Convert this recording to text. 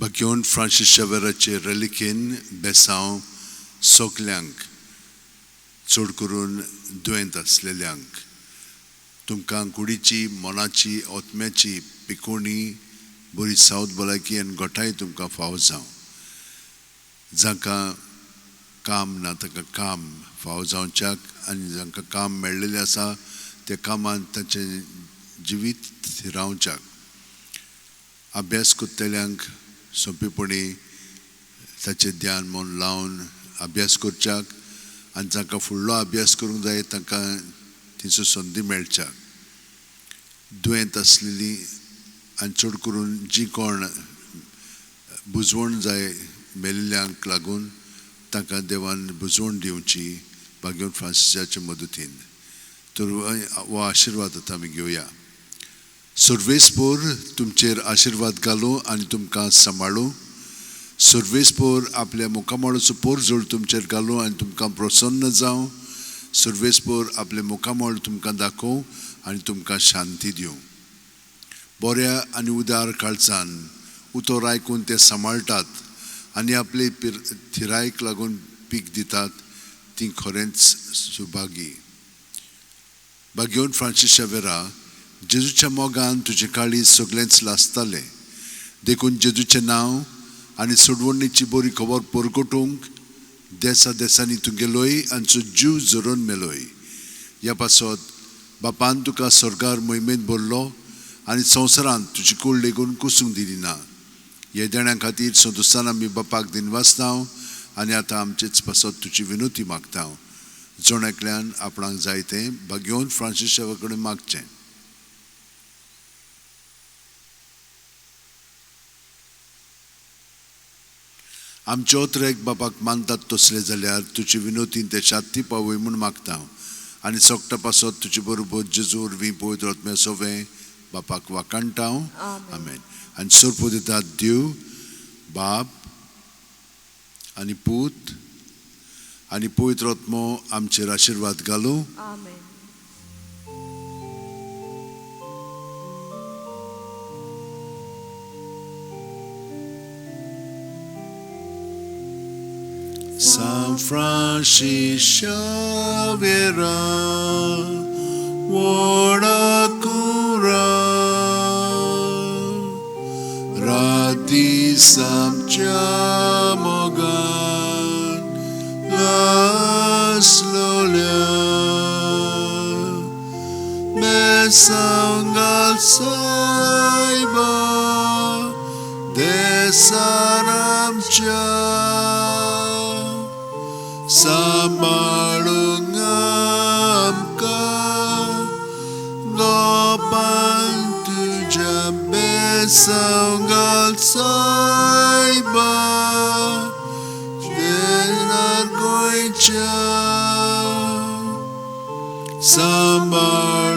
भाग्यवंत Francis शावेराचे रेलिकेन बेसांव सगल्यांक, चड करून दुयेंत आसलेल्यांक, तुमकां कुडीची, मनाची, आत्म्याची पिकोणी, बरी सावत भलायकी आनी घटाय तुमकां फावो जावं. जांकां काम ना तांकां काम फावो जावच्याक आनी जांकां काम मेळ्ळेलें आसा त्या कामांत तांचें जिवीत थिरावच्याक, अभ्यास करतल्यांक सोंपेपणी ताचें ध्यान मन लावन अभ्यास करच्याक आनी जांकां फुडलो अभ्यास करूंक जाय तांकां थंयसर संदी मेळच्याक. दुयेंत आसलेली आनी चड करून जी कोण बुजवण जाय मेल्ल्यांक लागून तांकां देवान बुजवण दिवची भाग्यवंत फ्रांसिसाचे मदतीन. तर हो आशिर्वाद आतां आमी घेवया. सर्वेस्पोर तुमचेर आशिर्वाद घालूं आनी तुमकां सांबाळूं. सर्वेस्पोर आपल्या मुखामळाचो पोरजोळ तुमचेर घालूं आनी तुमकां प्रसन्न जावं. सर्वेस्पोर आपलें मुखामळ तुमकां दाखोवं आनी तुमकां शांती दिवं. बऱ्या आनी उदार काळजान उतर आयकून ते सांबाळटात आनी आपले थिरायक लागून पीक दितात ती खरेंच सुभागी. भाग्यवंत फ्रांसीस शावेरा, जेजूच्या मोगान तुजें काळीज सगळेंच लासतालें, देखून जेजूचें नांव आनी सोडवणीची बरी खबर परगटूंक देसा देसांनी तूं गेलोय आनी जीव झरोवन मेलोय. ह्या पासत बापान तुका स्वर्गार मोहिमेंत भरलो आनी संवसारांत तुजी कूड लेगून कुसूंक दिली ना. ह्या देण्या खातीर संतोशान आमी बापाक दिनवासता आनी आतां आमचेच पासत तुजी विनवती मागता. जण एकल्यान आपणाक जाय तें भाग्यवंत फ्रांसीस शावा कडेन मागचें. आमचे अत्रेक बापाक मानतात तसले जाल्यार तुजी विनवती ते शांती पावय म्हूण मागता आनी सोगटा पासत तुजे बरोबर जेजू वरवीं पवित्र आत्म्या सोवें बापाक वाखाणटा. आमेन. आनी सोरपो दितात देव बाप आनी पूत आनी पवित्र आत्मो आमचेर आशिर्वाद घालूं. San Francis Xavier, ora cura, rati samcha mogan, las lolia, mesangal saiba, desaramcha. Sambalung amka gopan tuja besanggal saiba denar goicha. Sambalung